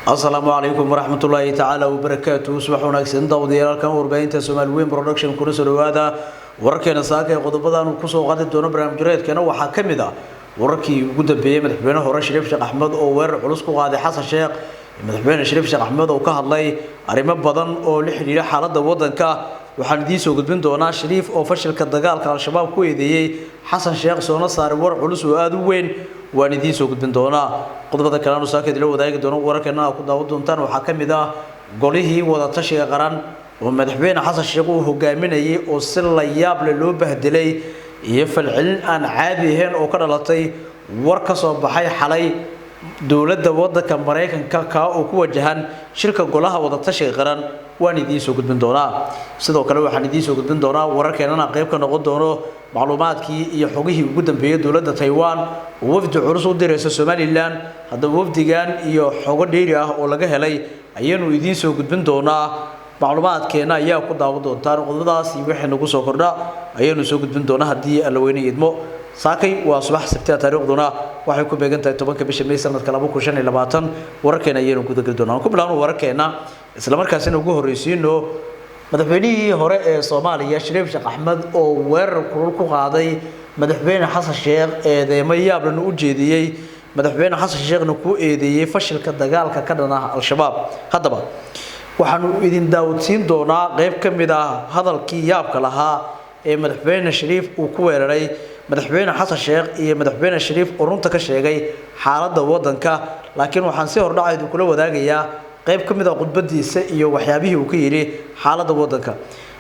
Asalaamu calaykum waraxmatullaahi tacaala wabarakaatu. Subax wanaagsan daawadayaal, warbaahinta Soomaali Weyn Production kuna soo dhawaada wararkeena saaka ee qodobadaan uu kusoo qaadi doono barnaamijyadeedkeena. Waxaa ka mid ah wararkii ugu dambeeyey madaxweyne hore Shariif Sheekh Axmed oo weerar culus ku qaaday Xasan Sheekh, madaxweyne Shariif Sheekh Axmed oo ka hadlay arrimo badan oo la xidhiidha xaaladda waddanka. Waxaan idiin soo gudbin doonaa Shariif oo fashilka dagaalka Al-Shabaab ku eedeeyey Xasan Sheekh, soona saaray war culus oo aada u weyn. Waan idiin soo gudbin doonaa qodobada kale aanu saaka idila wadaagi doono. Wararkeena aad ku daawan doontaan waxaa ka mid ah golihii wadatashiga qaran oo madaxweyne Xasan Sheekh uu hogaaminayay oo si la yaab leh loo bahdelay, iyo falcelin aan caadi ahayn oo ka dhalatay war ka soo baxay xalay dowladda waddanka Maraykanka kaa oo ku wajahan shirka golaha wadatashiga qaran. Waan idiin soo gudbin doonaa. Sidoo kale waxaan idiin soo gudbin doonaa wararkeenana qayb ka noqon doono macluumaadkii iyo xogihii ugu dambeeyey dowladda Taiwan oo wafdi culus u diraysa Somalilan. Haddaba wafdigan iyo xogo dheeri ah oo laga helay ayaanu idiin soo gudbin doonaa, macluumaadkeena ayaa ku daawan doontaan. Qodobadaas iyo wixii nagu soo kordha ayaanu soo gudbin doonaa haddii Alla weyne idmo. Saakay waa subax Sabtiya, taariikhduna waxay ku beegan tahay 10-ka bisha May sanadka 2025. Wararkeena ayaynu gudageli doonaa. Aan ku bilaabno wararkeena, isla markaasina ugu horreysiino madaxweynihii hore ee Soomaaliya Shariif Sheekh Axmed oo weerar kulul ku qaaday madaxweyne Xasan Sheekh, eedeemo yaablan u jeediyey madaxweyne Xasan Sheekhna ku eedeeyey fashilka dagaalka ka dhan ah Al-Shabaab. Haddaba waxaanu idin daawadsiin doonaa qeyb ka mid ah hadalkii yaabka lahaa ee madaxweyne Shariif uu ku weeraray madaxweyne Xasan Sheekh, iyo madaxweyne Shariif oo runta ka sheegay xaaladda waddanka. Laakiin waxaan si hordhaca idinkula wadaagayaa qayb ka mid ah khudbadiisa iyo waxyaabihii uu ka yidhi xaaladda waddanka.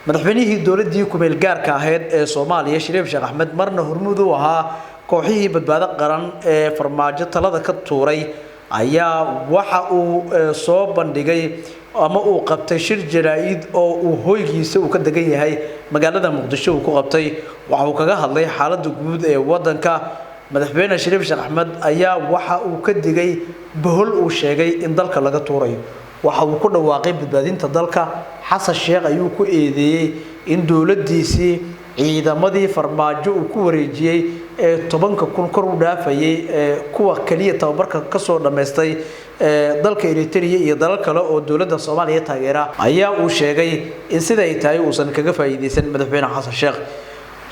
Madaxweynihii dowladdii kumeel gaarka ahayd ee Soomaaliya Shariif Sheekh Axmed, marna hormuud u ahaa kooxihii Badbaado Qaran ee Farmaajo talada ka tuuray, ayaa waxa uu soo bandhigay ama uu qabtay shir jaraa-id oo uu hoygiisa uu ka degan yahay magaalada Muqdisho uu ku qabtay. Waxa uu kaga hadlay xaaladda guud ee waddanka. Madaxweyne Shariif Sheekh Axmed ayaa waxa uu ka digay bohol uu sheegay in dalka laga tuurayo. Waxa uu ku dhawaaqay badbaadinta dalka. Xasan Sheekh ayuu ku eedeeyey in dowladdiisii ciidamadii Farmaajo uu ku wareejiyey ee 10,000 kor u dhaafayay, ee kuwa kaliya tababarka kasoo dhammaystay dalka Eritrea iyo dalal kale oo dowladda Soomaaliya taageera, ayaa uu sheegay in sida ay tahay uusan kaga faa'iideysan madaxweyne Xasan Sheekh.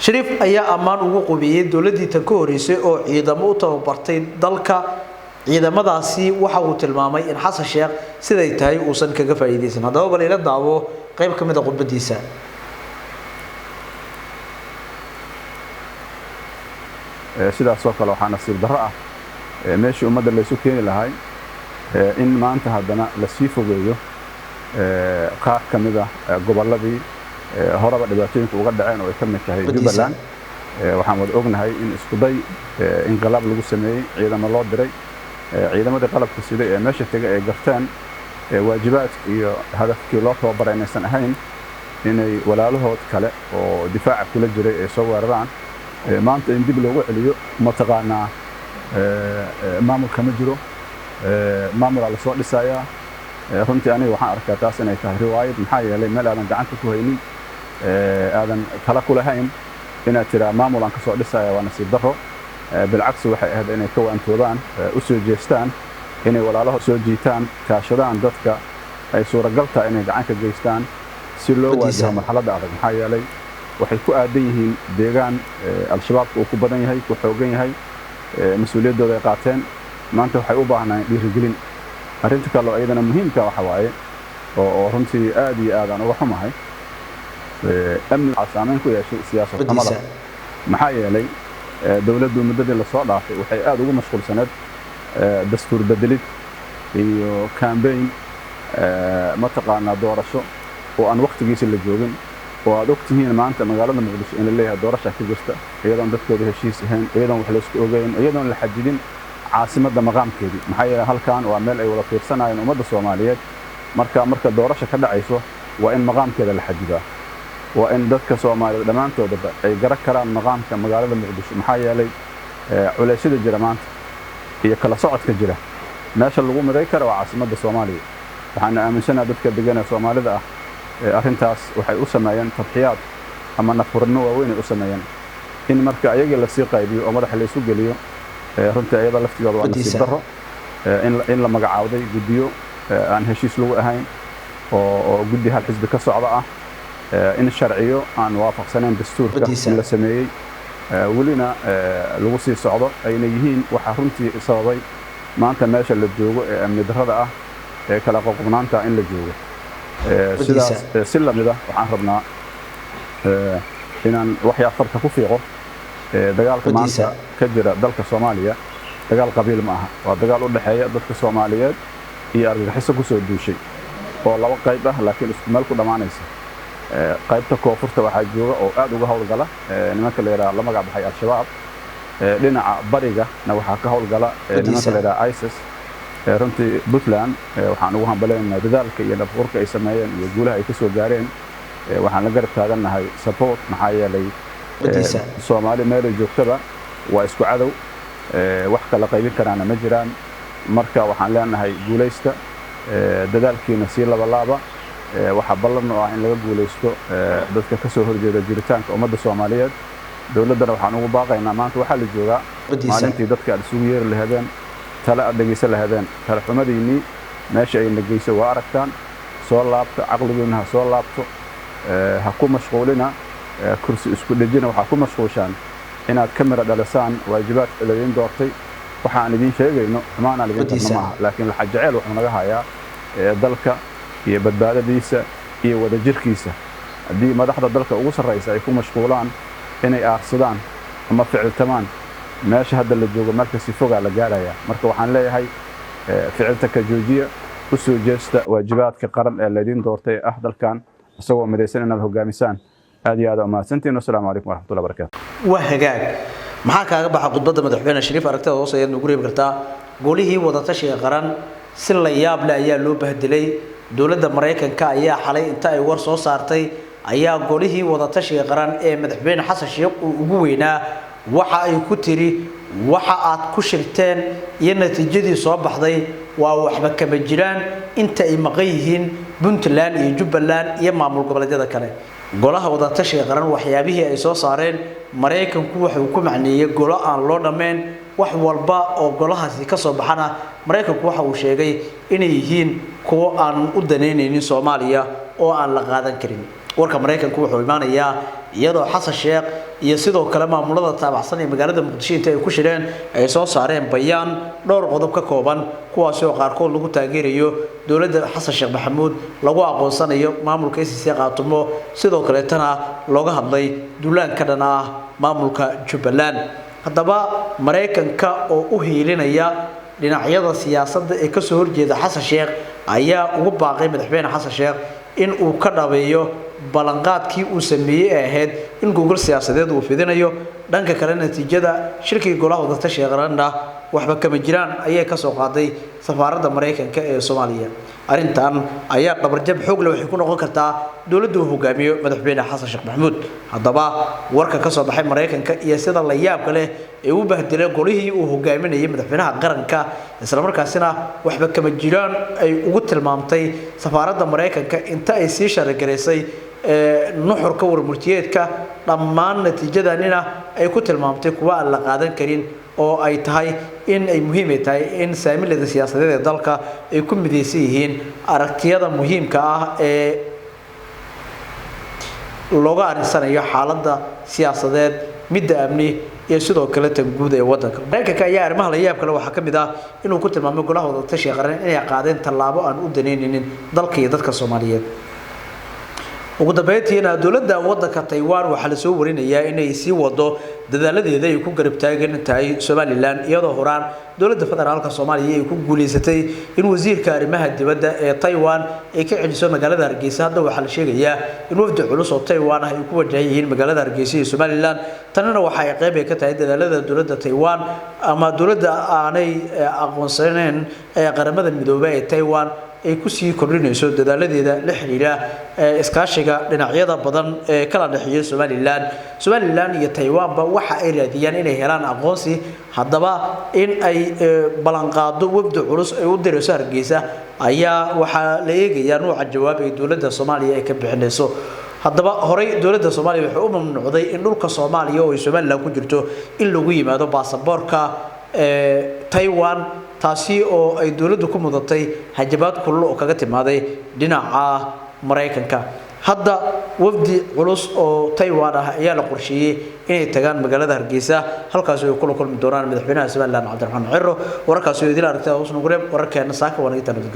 Shariif ayaa ammaan ugu qubiyey dowladdii tan ka horreysay oo ciidamo u tababartay dalka. Ciidamadaasi waxa uu tilmaamay in Xasan Sheekh siday tahay uusan kaga faa'iideysan. Haddaba bal ila daawo qayb ka mid a khudbadiisa. Sidaasoo kale waxaa nasiib darro ah meeshii ummadda laysu keeni lahay in maanta haddana lasii fogeeyo qaar ka mid ah gobolladii horeba dhibaatooyinka uga dhaceen oo ay ka mid tahay Jubbaland. Waxaan wada ognahay in iskuday inqilaab lagu sameeyey, ciidamo loo diray, ciidamadii qalabka siday ee meesha tegay ay garteen waajibaadka iyo hadafkii loo tababaray inaysan ahayn inay walaalahood kale oo difaaca kula jiray ay soo weeraraan. Maanta in dib loogu celiyo, mataqaanaa, maamulka ma jiro, maamulaa lasoo dhisayaa. Runtii aniga waxaan arkaa taas inay tahay riwaayad, maxaa yeelay meel aadan gacanta ku haynin, aadan tala ku lahayn, inaad tiraa maamulaan ka soo dhisaya waa nasiib darro. Bilcagsi, waxay ahayd inay ka waantoodaan, u soo jeestaan inay walaalahood soo jiitaan, kaashadaan dadka ay suuragal tahay inay gacan ka geystaan si loo waajaho marxaladda adag, maxaa yeelay waxay ku aadan yihiin deegaan Al-Shabaabka uu ku badan yahay, ku xoogan yahay. Mas-uuliyaddooda ay qaateen, maanta waxay u baahnaan dhiirigelin. Arrinta kale oo iyadana muhiimka waxa waaye oo runtii aad iyo aad aan uga xumahay, amni waxaa saameyn ku yeeshay siyaasad xumada, maxaa yeelay dowladdu muddadii lasoo dhaafay waxay aad ugu mashquulsaneed dastuur bedelid iyo cambaign, mataqaanaa, doorasho oo aan wakhtigiisa la joogin, oo aad og tihiin maanta magaalada Muqdisho in la leeyahay doorasha ka jirta, iyadoon dadkooda heshiis ahayn, iyadoon wax laysku ogeyn, iyadoon la xajidin caasimadda maqaamkeedii, maxaa yeelay halkan waa meel ay wada fiirsanayeen ummadda Soomaaliyeed. Marka doorasha ka dhacayso waa in maqaamkeeda la xajidaa, waa in dadka Soomaaliyeed dhammaantoodaba ay garan karaan maqaamka magaalada Muqdisho, maxaa yeelay culeysyada jira maanta iyo kala socodka jira meesha lagu miday karo waa caasimadda Soomaaliya. Waxaana aaminsanaha dadka degan ee Soomaalida ah arrintaas waxay u sameeyeen tadxiyaad ama nafhurnimo waaweyn ay u sameeyeen. In marka ayagii lasii qaybiyo oo madaxa laysu geliyo, runtii ayada laftigooda waa nasiib darro. In la magacaawday guddiyo aan heshiis lagu ahayn oo guddi hal xisbi ka socda ah, in sharciyo aan waafaqsanayn dastuurka in la sameeyey, welina lagu sii socdo, ayna yihiin waxaa runtii sababay maanta meesha la joogo ee amni darrada ah ee kala qoqobnaanta in la joogo. Sidaas si lamid ah waxaan rabnaa inaan waxyaa farta ku fiiqo dagaalka maanta ka jira dalka Soomaaliya. Dagaal qabiil ma aha, waa dagaal u dhexeeya dadka Soomaaliyeed iyo argagixiso ku soo duushay oo laba qayb ah, laakiin isku meel ku dhammaanaysa. Qaybta koonfurta waxaa jooga oo aad uga howlgala nimanka la yidhaha la magac baxay Al-Shabaab, dhinaca barigana waxaa ka howlgala nimanka la yidhaha ISIS. Runtii Puntland waxaan ugu hambaleynaynaa dadaalka iyo nafqurka ay sameeyeen iyo guulaha ay ka soo gaareen. Waxaan la garab taagannahay support, maxaa yeelay Soomaali meelay joogtaba waa isku cadow, wax kala qaybin karaana ma jiraan. Marka waxaan leenahay guulaysta, dadaalkiina sii labalaaba. Waxaa ballan u ah in laga guulaysto dadka ka soo horjeeda jiritaanka ummadda Soomaaliyeed. Dowladdana waxaan ugu baaqaynaa, maanta waxaa la joogaa maalintii dadka aad isugu yeeri lahadeen, tale aad dhegaysan lahadeen. Tale xumadiinnii meesha ay na geyso waa aragtaan. Soo laabta, caqligiinna ha soo laabto, ha ku mashquulina kursi isku dhejina, waxaa ku mashquushaan inaad ka mira dhalisaan waajibaadka laydin doortay. Waxa aan idiin sheegayno xumaan aan idiin qabno maaha, laakiin laxa jeceel wuxuu naga hayaa dalka iyo badbaadadiisa iyo wadajirkiisa. Haddii madaxda dalka ugu sarraysa ay ku mashquulaan inay aarsadaan ama ficiltamaan, meesha hadda la joogo meel kasii fogaa la gaarayaa. Marka waxaan leeyahay ficilta ka joojiya, u soo jeesta waajibaadka qaran ee laydin doortay ah dalkan isagoo midaysan inaad hogaamisaan. Aad iyo aad umahadsantiin. Wasalaamu calaykum waraxmatullahi barakatu. Waa hagaag. Maxaa kaaga baxa khudbadda madaxweyne Shariif? Aragtida hoose ayaad nagu reebi kartaa. Golihii wadatashiga qaran si la yaab leh ayaa loo bahdilay. Dowladda Maraykanka ayaa xalay inta ay war soo saartay ayaa golihii wadatashiga qaran ee madaxweyne Xasan Sheekh uu ugu weynaa waxa ay ku tiri: waxa aad ku shirteen iyo natiijadii soo baxday waa waxba kama jiraan inta ay maqan yihiin Puntland iyo Jubbaland iyo maamul goboleedyada kale. Golaha wadatashiga qaran waxyaabihii ay soo saareen Maraykanku waxa uu ku macneeyey golo aan loo dhammayn. Wax walba oo golahaasi ka soo baxana Maraykanku waxa uu sheegay inay yihiin kuwo aan u danaynaynin Soomaaliya oo aan la qaadan karin. Warka Maraykanku wuxuu imaanayaa iyadoo Xasan Sheekh iyo sidoo kale maamulada taabacsan ee magaalada Muqdisho inta ay ku shireen ay soo saareen bayaan dhowr qodob ka kooban, kuwaasi oo qaarkood lagu taageerayo dowladda Xasan Sheekh Maxamuud, lagu aqoonsanayo maamulka SSC Qaatumo, sidoo kaleetana looga hadlay duulaanka dhan ah maamulka Jubbaland. Haddaba Maraykanka oo u hiilinaya dhinacyada siyaasadda ee kasoo horjeeda Xasan Sheekh ayaa ugu baaqay madaxweyne Xasan Sheekh in uu ka dhabeeyo ballanqaadkii uu sameeyey ee ahayd in gogol siyaasadeed uu fidinayo. Dhanka kale, natiijada shirkii golaha wadatashiga qaranna waxba kama jiraan ayay kasoo qaaday safaaradda Maraykanka ee Soomaaliya. Arrintan ayaa dhabarjab xoog leh waxay ku noqon kartaa dowladda uu hogaamiyo madaxweyne Xasan Sheekh Maxamuud. Haddaba warka ka soo baxay Maraykanka iyo sida la yaabka leh ee u bahdilay golihii uu hogaaminayay madaxweynaha qaranka, islamarkaasina waxba kama jiraan ay ugu tilmaamtay safaaradda Maraykanka inta ay sii sharigaraysay nuxurka warmurtiyeedka, dhammaan natiijadanina ay ku tilmaamtay kuwa aan la qaadan karin oo ay tahay in ay muhiim ay tahay in saamilada siyaasadeed ee dalka ay ku midaysan yihiin aragtiyada muhiimka ah ee looga arinsanayo xaaladda siyaasadeed, midda amni iyo sidoo kale tan guud ee waddanka. Maraykanka ayaa arrimaha la yaab kale waxaa ka mid ah inuu ku tilmaamay golaha wadatashiga qaran inay qaadeen tallaabo aan u danaynaynin dalka iyo dadka Soomaaliyeed. Ugu dambeyntiina, dowladda waddanka Taiwan waxaa lasoo warinayaa inay sii wado dadaaladeeda ay ku garab taagan tahay Somaliland, iyadoo horaan dowladda federaalka Soomaaliya ay ku guuleysatay in wasiirka arrimaha dibadda ee Taiwan ay ka celiso magaalada Hargeysa. Hadda waxaa la sheegayaa in wafdi culus oo Taiwan ah ay ku wajahan yihiin magaalada Hargeysa iyo Somaliland. Tanina waxa ay qayb ay ka tahay dadaalada dowladda Taiwan ama dowladda aanay aqoonsaneyn ee Qaramada Midoobay ee Taiwan ay ku sii kordhinayso dadaaladeeda la xiriira iskaashiga dhinacyada badan ee kala dhexeeya Somaliland. Somaliland iyo Taiwanba waxa ay raadiyaan inay helaan aqoonsi. Haddaba in ay ballanqaado wafdi culus ay u dirayso Hargeysa ayaa waxaa la eegayaa nuuca jawaab ee dowladda Soomaaliya ay ka bixinayso. Haddaba horey dowladda Soomaaliya waxay u mamnuucday in dhulka Soomaaliya oo ay Somaliland ku jirto in lagu yimaado baasaboorka Taiwan. Taasi oo ay dowladdu ku mudatay hajabaad kulul oo kaga timaaday dhinaca Maraykanka. Hadda wafdi culus oo Taiwan ah ayaa la qorsheeyey inay tagaan magaalada Hargeysa, halkaasi ay kula kulmi doonaan madaxweynaha Somaliland Cabdiraxmaan Ciro. Wararkaasi oo idil aragtida hoos nugu reeb. Wararkeena saaka waa naga.